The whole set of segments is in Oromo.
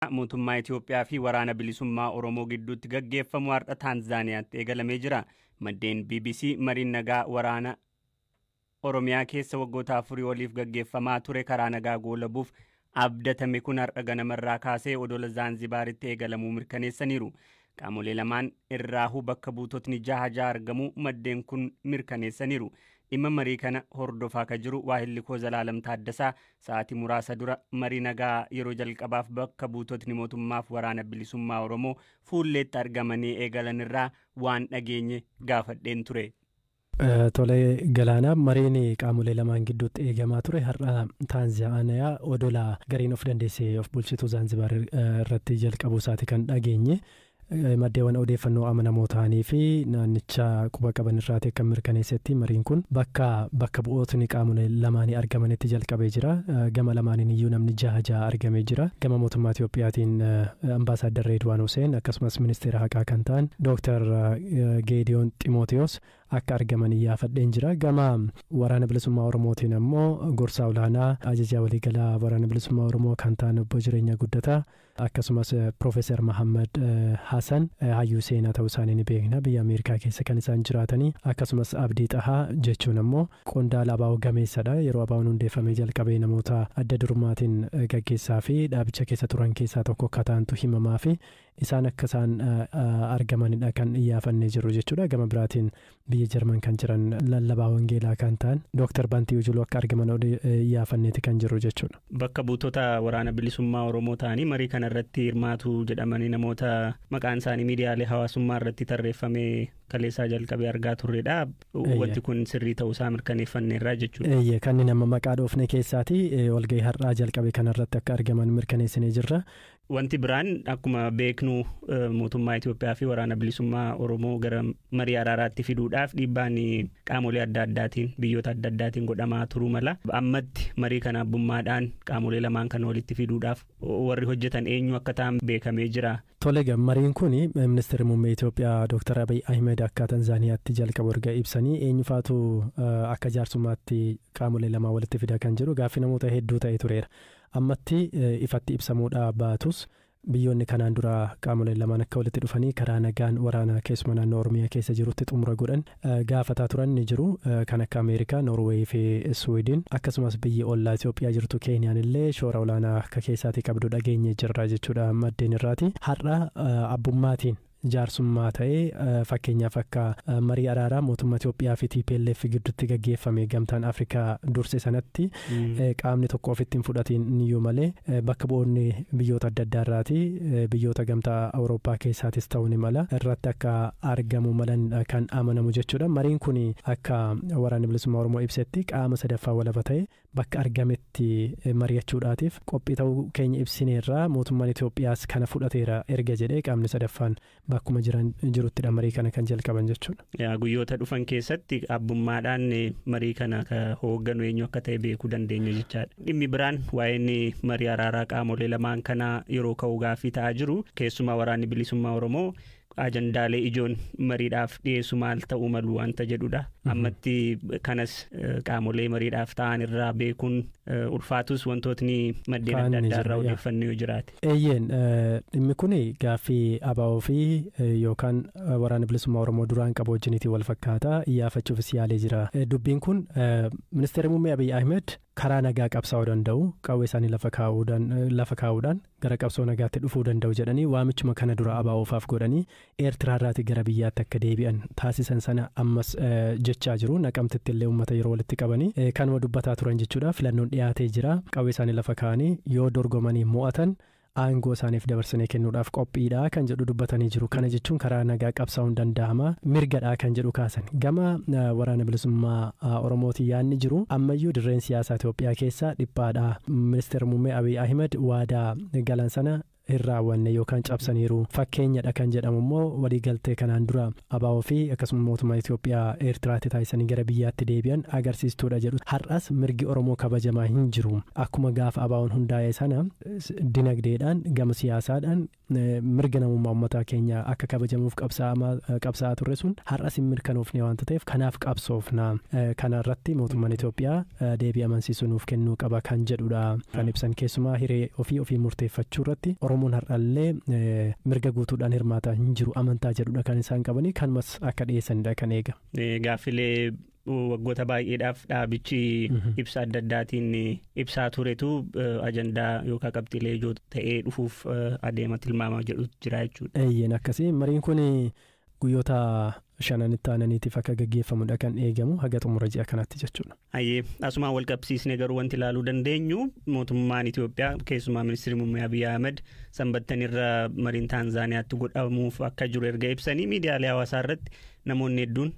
Mootummaa Itoophiyaa fi waraana bilisummaa Oromoo gidduutti gaggeeffamu har'a Taanzaaniyaatti eegalamee jira. Maddeen BBC mariin nagaa waraana Oromiyaa keessa waggoota 4 oliif gaggeeffamaa ture karaa nagaa goolabuuf abdatame kun har'a ganamarraa kaasee odola Zaanzibaaritti eegalamuu mirkaneessaniiru. Qaamolee lamaan irraahuu bakka buutotni jaha jaha argamuu maddeen kun mirkaneessaniiru. Dhimma marii kana hordofaa ka jiru waahilli koo Zalaalam Taaddasaa sa'aatii muraasa dura marii nagaa yeroo jalqabaaf bakka buutotni mootummaaf waraana bilisummaa Oromoo fuulleetti argamanii eegalan irraa waan dhageenye gaafadheen ture. Tole Galaanaa, mariin qaamolee lamaan gidduutti eegamaa ture har'a Taanzaaniyaa odola gariin of dandeessee of bulchitu Zaanzibaar irratti jalqabuu isaati kan dhageenye. Maddeewwan odeeffannoo amanamoo ta'anii fi naannicha quba qaban irraati kan mirkaneessetti mariin kun bakka bakka bu'ootni qaamolee lamaanii argamanitti jalqabee jira. Gama lamaaniin iyyuu namni jaha jaha argamee jira. Gama mootummaa Itiyoophiyaatiin Ambaasaadar Reedwaan Huseen akkasumas ministeera haqaa kan ta'an Dooktar Geediyoon Ximootiyoos akka argaman iyyaafadheen jira. Gama waraana bilisummaa Oromootiin ammoo gorsaa olaanaa ajajaa waliigalaa waraana bilisummaa Oromoo kan ta'an obbo Jireenya Guddataa akkasumas Piroofeesar Mahammad Hasan hayyuu seenaa ta'uu isaanii ni beekna, biyya Ameerikaa keessa kan isaan jiraatanii, akkasumas Abdii Xahaa jechuun ammoo qondaala ABO gameessadha. Yeroo ABO'n hundeeffamee jalqabee namoota adda durummaatiin gaggeessaa fi dhaabicha keessa turan keessaa tokko akka ta'antu himamaa fi isaan akka isaan argamanidha kan iyyaafannee jiru jechuudha. Gama biraatiin biyya Jarman kan jiran lallabaa wangeelaa kan ta'an Dooktar Bantii Ujuluu akka argaman iyyaafanneeti kan jiru jechuudha. Bakka buutota waraana bilisummaa Oromoo ta'anii marii kana irratti hirmaatu jedhamanii namoota maqaan isaanii miidiyaalee hawaasummaa irratti tarreeffamee kaleessaa jalqabee argaa turredha. Wanti kun sirrii ta'uusaa mirkaneeffanneerra jechuudha. Eeyyee, kanneen amma maqaa dhoofne keessaati walgahii har'aa jalqabe kanarratti akka argaman mirkaneessinee jirra. Wanti biraan akkuma beeknu mootummaa Itoophiyaa fi waraana bilisummaa Oromoo gara marii araaraatti fiduudhaaf dhiibbaan qaamolee adda addaatiin biyyoota adda addaatiin godhamaa turuu mala. Ammatti marii kana abbummaadhaan qaamolee lamaan kana walitti fiduudhaaf warri hojjetan eenyu akka ta'an beekamee jira. Tole, mariin kun ministeerri muummee Itoophiyaa Dooktar Abiy Ahmed akka Tanzaaniyaatti jalqabu erga ibsanii eenyufaatu akka jaarsummaatti qaamolee lamaan walitti fida kan jedhu gaaffii namoota hedduu ta'e tureera. Ammatti ifatti ibsamuudhaa baatus biyyoonni kanaan dura qaamoleen lamaan akka walitti dhufanii karaa nagaan waraana keessuma naannoo Oromiyaa keessa jirutti xumura godhan gaafataa turan ni jiru. Kan akka Ameerikaa, Noorweey fi Swiidin akkasumas biyyi ollaa Itoophiyaa jirtu Keeniyaan illee shoora olaanaa akka keessaatii qabdu dhageenye jirra jechuudha maddeen irraati. Har'a abbummaatiin jaarsummaa ta'ee fakkeenyaaf akka marii araaraa mootummaa Itoophiyaa fi TPLF gidduutti gaggeeffame gamtaan Afrikaa durse sanatti qaamni tokko ofitti hin fudhatiin iyyuu malee bakka bu'oonni biyyoota adda addaa irraati biyyoota gamtaa Awurooppaa keessaatis ta'uu ni mala irratti akka argamu malan kan amanamu jechuudha. Mariin kun akka waraanni bilisummaa Oromoo ibsetti qaama sadaffaa walaba ta'e bakka argametti mari'achuudhaatiif qophii ta'uu keenya ibsineerraa, mootummaan Itoophiyaas kana fudhateera erga jedhee qaamni sadaffaan bakkuma jiran jiruttidha marii kana kan jalqaban jechuudha. Guyyoota dhufan keessatti abbummaadhaan marii kana hoogganu eenyu akka ta'e beekuu dandeenya jechaadha. Dhimmi biraan waa'een marii araaraa qaamolee lamaan kana yeroo ka'u gaaffii ta'aa jiru, keessumaa waraanni bilisummaa Oromoo ajandaalee ijoon mariidhaaf dhiyeessu maal ta'uu malu wanta jedhudha. Ammatti kanas qaamolee mariidhaaf ta'an irraa beekuun ulfaatus wantootni maddeen adda addaa irraa odeeffannoo yoo jiraate. Eeyyeen, dhimmi kun gaaffii ABO fi yookaan waraana bilisummaa Oromoo duraan qabu wajjiniitiin wal fakkaata, iyyaafachuufis yaalee jira. Dubbiin kun ministeerri muummee Abiy Ahmed karaa nagaa qabsaa'uu danda'u, qawwee isaanii lafa kaa'uudhaan gara qabsoo nagaatti dhufuu danda'u jedhanii waamichuma kana dura ABO'faaf godhanii Eertiraarraati gara biyyaatti akka deebi'an taasisan sana ammas jechaa jiru. Naqamtitti illee uummata yeroo walitti qabanii kanuma dubbataa turan jechuudha. Filannoon dhiyaatee jira. Qawwee isaanii lafa kaa'anii yoo dorgomanii mo'atan aangoo isaaniif dabarsanii kennuudhaaf qophiidha kan jedhu dubbatanii jiru. Kana jechuun karaa nagaa qabsaa'uun danda'ama, mirgadha kan jedhu kaasan. Gama waraana bilisummaa Oromootiin yaadni jiru ammayyuu dirreen siyaasaa Itoophiyaa keessa dhiphaadha. Ministeerri muummee Abiy Ahmed waadaa galan sana hin raawwanne yookaan cabsaniiru. Fakkeenyadha kan jedhamu immoo waliigaltee kanaan dura ABO fi akkasuma mootummaa Itoophiyaa Eertiraatti taasisanii gara biyyaatti deebi'an agarsiistuudha jedhu. Har'as mirgi Oromoo kabajamaa hin jiru. Akkuma gaafa ABO'n hundaa'e sana dinagdeedhaan, gama siyaasaadhaan Mirga namummaa uummataa keenya akka kabajamuuf qabsaa'aa turre sun har'as hin mirkanoofne waanta ta'eef kanaaf qabsoofna. Kana irratti mootummaan Itoophiyaa deebii amansiisuu nuuf kennuu qaba kan jedhudha kan ibsan. Keessumaa hiree ofii ofii murteeffachuu irratti Oromoon har'allee mirga guutuudhaan hirmaataa hin jiru amantaa jedhudha kan isaan qabanii, kanumas akka dhiyeessanidha kan eega. Gaaffilee waggoota baay'eedhaaf dhaabichi ibsa adda addaatiin ibsaa turetu ajandaa yookaan qabxiilee ijoo ta'ee dhufuuf adeema tilmaamaa jedhutu jira jechuudha. Eeyyeen, akkasii mariin kun guyyoota shananitti aananiitiif akka gaggeeffamudha kan eegamu haga xumura ji'a kanatti jechuudha. Ayyee, asumaan wal qabsiisnee garuu wanti ilaaluu dandeenyu, mootummaan Itoophiyaa, keessumaa ministeerri muummee Abiyyi Ahmed, sanbattan irra mariin Taanzaaniyaatti godhamuuf akka jiru erga ibsanii miidiyaalee hawaasaa irratti namoonni hedduun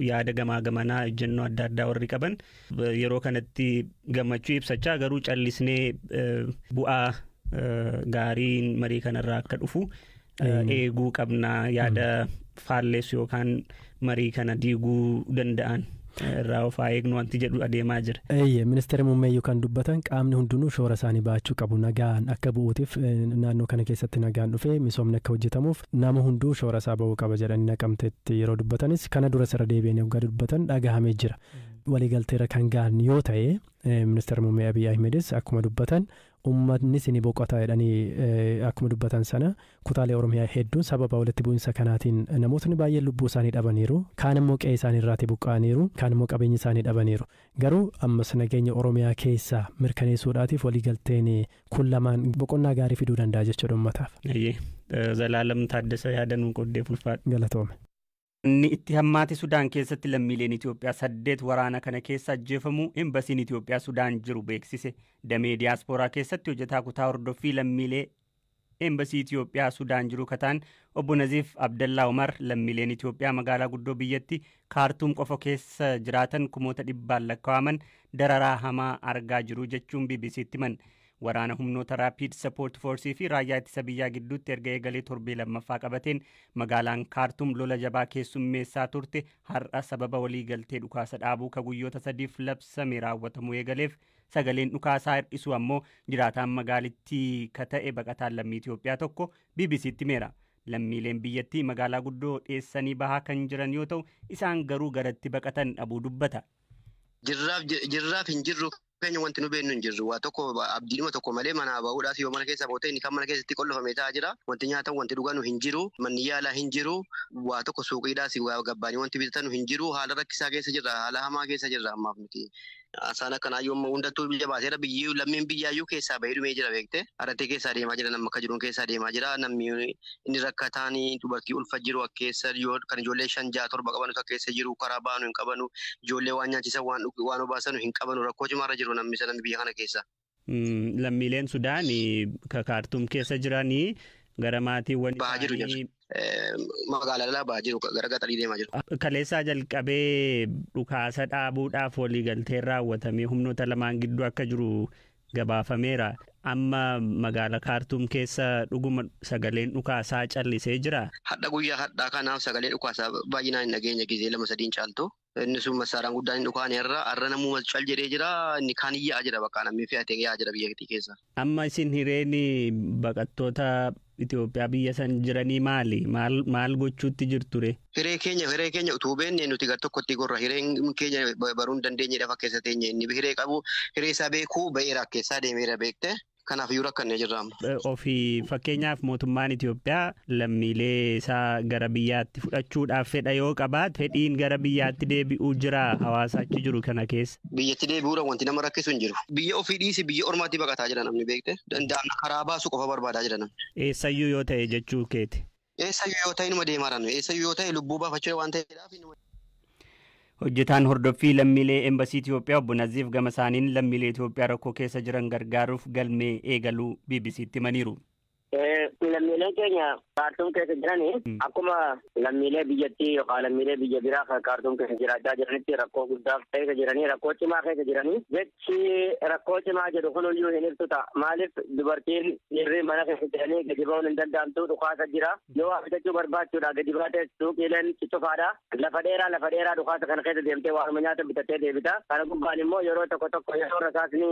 yaada gamaa gamanaa, ejjennoo adda addaa warri qaban yeroo kanatti gammachuu ibsachaa, garuu callisnee bu'aa gaariin marii kanarraa akka dhufu eeguu qabna, yaada faalleessu yookaan marii kana diiguu danda'an irraa of haa eegnu wanti jedhu adeemaa jira. Eeyyee, ministeerri muummeeyyuu kan dubbatan qaamni hundinuu shoora isaanii baachuu qabu, nagaan akka bu'uutiif, naannoo kana keessatti nagaan dhufee misoomni akka hojjetamuuf nama hunduu shoora isaa bahuu qaba jedhanii Naqamteetti yeroo dubbatanis, kana dura irra deebi'anii waggaa dubbatan dhagahamee jira. Waliigalteerra kan gahan yoo ta'e, ministeerri muummee Abiyyi Ahmedis akkuma dubbatan, uummannis ni boqota jedhanii akkuma dubbatan sana, kutaalee Oromiyaa hedduun sababa walitti bu'insa kanaatiin namootni baay'een lubbuu isaanii dhabaniiru, kaan immoo qe'ee isaanii irraatii buqqa'aniiru, kaan immoo qabeenya isaanii dhabaniiru. Garuu ammas nageenya Oromiyaa keessaa mirkaneessuudhaatiif waliigalteen kun lamaan boqonnaa gaarii fiduu danda'a jechuudha uummataaf. Zalaalam Taaddasa, yaada nuu qooddeef ulfaadha. Galatoome. Inni itti hammaate Sudaan keessatti lammiileen Itoophiyaa saddeet waraana kana keessa ajjeefamuu Embasiin Itoophiyaa Sudaan jiru beeksise. Damee diyaaspooraa keessatti hojjetaa kutaa hordoffii lammiilee Embasii Itoophiyaa Sudaan jiru kataan obbo Naziif Abdallaa Umar, lammiileen Itoophiyaa magaalaa guddoo biyyatti Kaartuum qofa keessa jiraatan kumoota dhibbaan lakkaa'aman dararaa hamaa argaa jiru jechuun BBCtti himan. Waraana humnoota Rapid Support Force fi raayyaa ittisa biyyaa gidduutti erga eegalee torbee lammaffaa qabateen magaalaan Kaartuum lola jabaa keessummeessaa turte har'a sababa waliigaltee dhukaasa dhaabuu ka guyyoota 3f labsame raawwatamuu eegaleef sagaleen dhukaasaa hir'isu ammoo jiraataan magaalittii ka ta'e baqataan lammii Itoophiyaa tokko BBCtti himeera. Lammiileen biyyattii magaalaa guddoo dheessanii bahaa kan jiran yoo ta'u, isaan garuu garatti baqatan dhabuu dubbata. Jirraaf hin jirru keenya wanti nu beeknu hin jirru. Waa tokko abdiinuma tokko malee manaa bahuudhaaf yoo mana keessa boote, inni kan mana keessatti qollofamee taa'aa jira. Wanti nyaatan, wanti dhuganu hin jiru. Manni yaalaa hin jiru. Waa tokko suuqiidhaas waa gabbaanii wanti bitatan hin jiru. Haala rakkisaa keessa jirra. Haala hamaa keessa jirra ammaaf nuti. Asaan akkanaa yoo hundattuu biyya baaseera, biyyi lammiin biyyaayyuu keessaa bahee dhumee jira, beekte. Aratee keessaa deemaa jira, namni akka jiruun keessaa deemaa jira. Namni inni rakkataan dubartii ulfa jiru keessa, kan ijoollee shan, ja'a, torba qabanu keessa jiru, karaa baanu hin qabanu, ijoollee waan nyaachisan, waan obaasanu hin qabanu, rakkoo cimaarra jiru namni sana biyya kana keessa. Lammiileen Sudaan ka Kaartuum keessa jiranii gara maatiiwwan Bahaa jiru isaanii Magaalaa alaa bahaa jiru, gara gaxarii deemaa jiru. Kaleessaa jalqabee dhukaasa dhaabuudhaaf waliigalteen raawwatamee humnoota lamaan gidduu akka jiru gabaafameera. Amma magaala Kaartuum keessa dhuguma sagaleen dhukaasaa callisee jira. Hadha, guyyaa hadhaa kanaaf sagalee dhukaasaa baay'inaan hin dhageenye, gizee lama sadiin caaltu. Inni sun massaaraan guddaan hin dhukaane irra har'a namuu cal jedhee jira, inni kaan yaa'aa jira, bakka namni fe'atee yaa'aa jira biyya keessa. Amma isin hireen baqattoota Itoophiyaa biyya san jiranii maali? Maal gochuutti jirture? Hiree keenya utuu beekne nuti gar tokkotti gorra. Hireen keenya baruu hin dandeenyedha fakkeessa teenye. Inni hiree qabu hiree isaa beekuu ba'eera, keessaa deemeera, beekte. Kanaaf iyyuu rakkannee jirra amma. Ofii fakkeenyaaf mootummaan Itoophiyaa lammiilee isaa gara biyyaatti fudhachuudhaaf fedha yoo qabaate, fedhiin gara biyyaatti deebi'uu jira hawaasa achi jiru kana keessa? Biyyatti deebi'uudhaan wanti nama rakkisu hin jiru. Biyya ofii dhiisi, biyya ormaatti baqataa jira namni, beekte. Danda'amna karaa baasu qofa barbaadaa jira namni. Eessayyuu yoo ta'e jechuu keeti. Eessayyuu yoo ta'e inuma deemaa jiran. Eessayyuu yoo ta'e lubbuu baafachuu waan ta'eedhaaf. Hojjetaan hordoffii lammiilee Embasii Itoophiyaa obbo Naziif gama isaaniin lammiilee Itoophiyaa rakkoo keessa jiran gargaaruuf galmee eegaluu BBCtti himaniiru. Lammiileen keenya Kaartuum keessa jiranii akkuma lammiilee biyyattii yookaan lammiilee biyya biraa kan Kaartuum keessa jiraachaa jiranitti rakkoo guddaa keessa jiranii, rakkoo cimaa keessa jiranii. Jechi rakkoo cimaa jedhu kunuyyuu hin ibsu ta'a. Maaliif dubartiin, dhiirri mana keessa jiranii gadi ba'uun hin danda'amtu, dhukaasa jira. Yoo waa bitachuu barbaachuudha gadi baatee suuqiileen cufaadha. Lafa dheeraa, lafa dheeraa dhukaasa kana keessa deemtee waanuma nyaata bitattee deebita. Kana gubbaan immoo yeroo tokko tokko yeroo rasaasni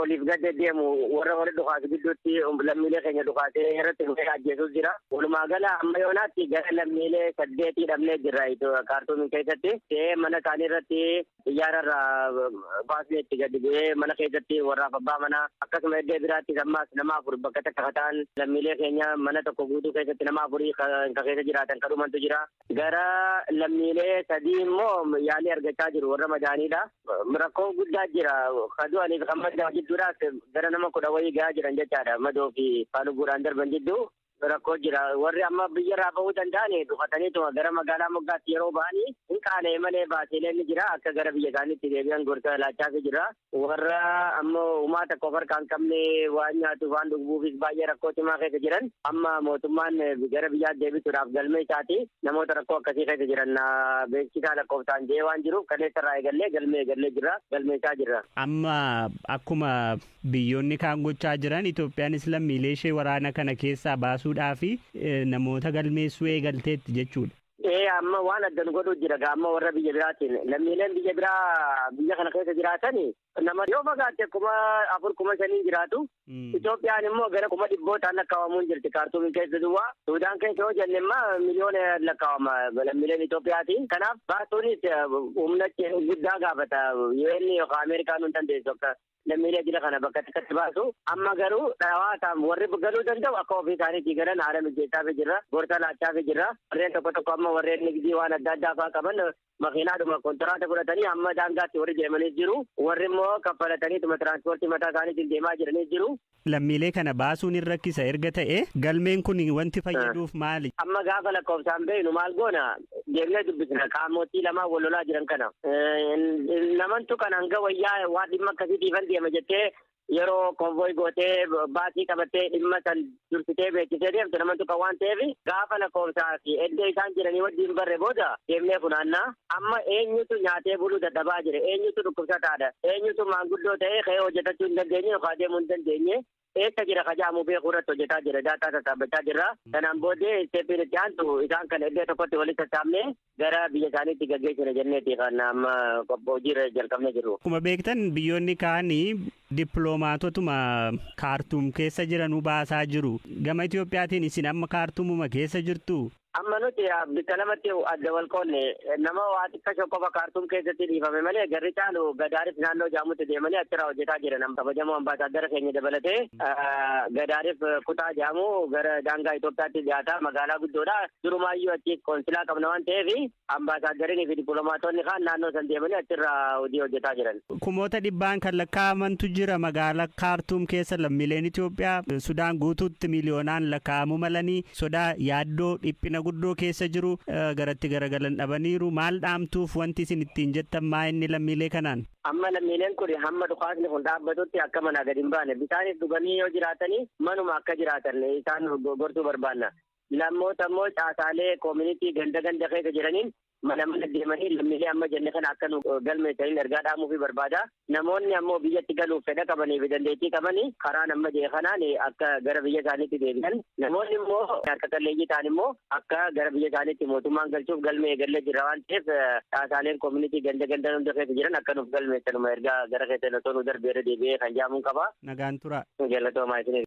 oliif gad deemu warra wali dhukaasu gidduutti lammiilee keenya dhukaasee irratti dhufee ajjeesuus jira. Walumaa gala amma yoonaatti gara lammiilee saddeetii dhabnee jirra Kaartuumiin keessatti. Mana isaanii irratti xiyyaara irraa baasni itti gadi bu'ee mana keessatti warraaf abbaa manaa, akkasuma iddoo biraattis ammaas nama afur bakka takka ta'an, lammiilee keenya mana tokko guutuu keessatti nama afurii kan keessa jiraatan kan dhumantu jira. Gara lammiilee sadii immoo yaalii argachaa jiru, warra madaaniidha. Rakkoo guddaa jira. Kan du'aniif kan madaa'an jidduudhaas gara nama 10 wayii gahaa jiran jechaadha. Madoo fi lubbuudhaan darban jidduu rakkoo jira. Warri amma biyya irraa bahuu danda'an dhufataniituma gara magaalaa moggaatti yeroo bahanii hin qaana'e malee baasiileen ni jira. Akka gara biyya isaaniitti deebi'an gorsa laachaafii jira. Warra ammoo uumaa tokko of harkaa hin qabne, waan nyaatuuf waan dhuguufis baay'ee rakkoo cimaa keessa jiran, amma mootummaan gara biyyaatti deebisuudhaaf galmee isaati. Namoota rakkoo akkasii keessa jiran beeksisaa lakkoofsaan jee waan jiruuf kaleessa irraa eegallee galmee eegallee jira, galmeessaa jirra. Amma akkuma biyyoonni kaan gochaa jiran, Itoophiyaanis lammiilee ishee waraana kana keessaa baasuudhaa fi namoota galmeessuu eegalteetti jechuudha. Ee, amma waan adda nu godhu jira amma warra biyya biraatiin. Lammiileen biyya biraa biyya kana keessa jiraatan nama yoo fagaatte 4000, 5000 jiraatu. Itoophiyaan immoo gara kuma dhibbootaan lakkaa'amuun jirti Kaartuumiin keessa duwwaa. Suudaan keessa yoo jenne immoo miliyoona lakkaa'ama lammiileen Itoophiyaati. Kanaaf baasuunis humna guddaa gaafata. UN yookaan Ameerikaan hin dandeessu akka lammiilee jila kana bakka takkatti baasu. Amma garuu dhawaataan warri galuu danda'u akka ofii isaaniitii galan haala mijeessaafii jirra. Gorsa laachaafii jirra. Warreen tokko tokko amma warreen nigdii waan adda addaa fa'aa qaban makiinaadhuma kontiraata fudhatanii amma daangaatti warri deemanii jiru. Warri immoo kaffalataniituma tiraanspoortii mataa isaaniitiin deemaa jiranii jiru. Lammiilee kana baasuun hin rakkisa erga ta'e, galmeen kun wanti fayyaduuf maali? Amma gaafa lakkoofsaan beeknu maal goona, deemnee dubbisna qaamotii lamaan wal lolaa jiran kana. Namantu kan hanga wayyaa waan dhimma akkasiitiifan deema jettee yeroo konvoy gootee baasii qabattee dhimma san dursitee beeksisee deemtu namantu kan waan ta'eef, gaafa lakkoofsaa fi iddoo isaan jiranii wajjin barre booda deemnee funaannaa. Amma eenyutu nyaatee buluu dadhabaa jira, eenyutu dhukkubsataadha, eenyutu maanguddoo ta'ee ka'ee hojjetachuu hin dandeenye yookaan deemuu hin dandeenye, eessa jira kajaamu beekuu irratti hojjetaa jira, daataa sassaabachaa jirra. Kanaan booddee step iin itti aantu isaan kana iddoo tokkotti walitti sassaabnee gara biyya isaaniitti gaggeessina jenneeti kan amma hojiirra jalqabnee jirru. Akkuma beektan, biyyoonni kaanii dippiloomaatotuma Kaartuum keessa jiranuu baasaa jiru. Gama Itoophiyaatiin isin amma Kaartuumuma keessa jirtu? Amma nuti bikka lamatti adda wal qoonne. Nama waa xiqqasho qofa Kaartuum keessatti dhiifame malee garri caalu Gadaarif naannoo jaamutti deemanii achirraa hojjetaa jiran. Kabajamoo ambaasaaddara keenya dabalatee Gadaarif kutaa jaamu gara daangaa Itoophiyaatti dhiyaata, magaalaa guddoodha. Durumaayyuu achi koonsilaa qabna waan ta'eef ambaasaaddariin fi dippiloomaatonni kaan naannoo san deemanii achirraa hojii hojjetaa jiran. Kumoota dhibbaan kan lakkaa'amantu jira magaalaa Kaartuum keessa lammiileen Itoophiyaa. Sudaan guutuutti miliyoonaan lakkaa'amuu malanii sodaa, yaaddoo, dhiphina guddoo keessa jiru, garatti garagalan dhabaniiru. Maal dhaamtuuf? Wanti isin ittiin jettan maa inni lammiilee kanaan? Amma lammiileen kun hamma dhukaasni kun dhaabbatutti akka manaa gadi hin baane, bisaanis dhuganii yoo jiraatanii manuma akka jiraatan isaan gorsuu barbaanna. Lammoota immoo caasaalee community ganda ganda keessa jiraniin mana mana deemanii lammiilee amma jenne kana akka nu galmeessaniin ergaa dhaamuufi barbaada. Namoonni ammoo biyyatti galuuf fedha qabanii fi dandeettii qabanii karaan amma jee kanaan akka gara biyya isaaniitti deebi'an. Namoonni immoo harka qalleeyyii ta'an immoo akka gara biyya isaaniitti mootummaan galchuuf galmee eegallee jira waan ta'eef, caasaaleen community ganda ganda hunda keessa jiran akka nuuf galmeessanuma ergaa gara keessan osoo nu darbee irra deebi'ee kan jaamuun qaba. Nagaan tura. Galatoomaa isin.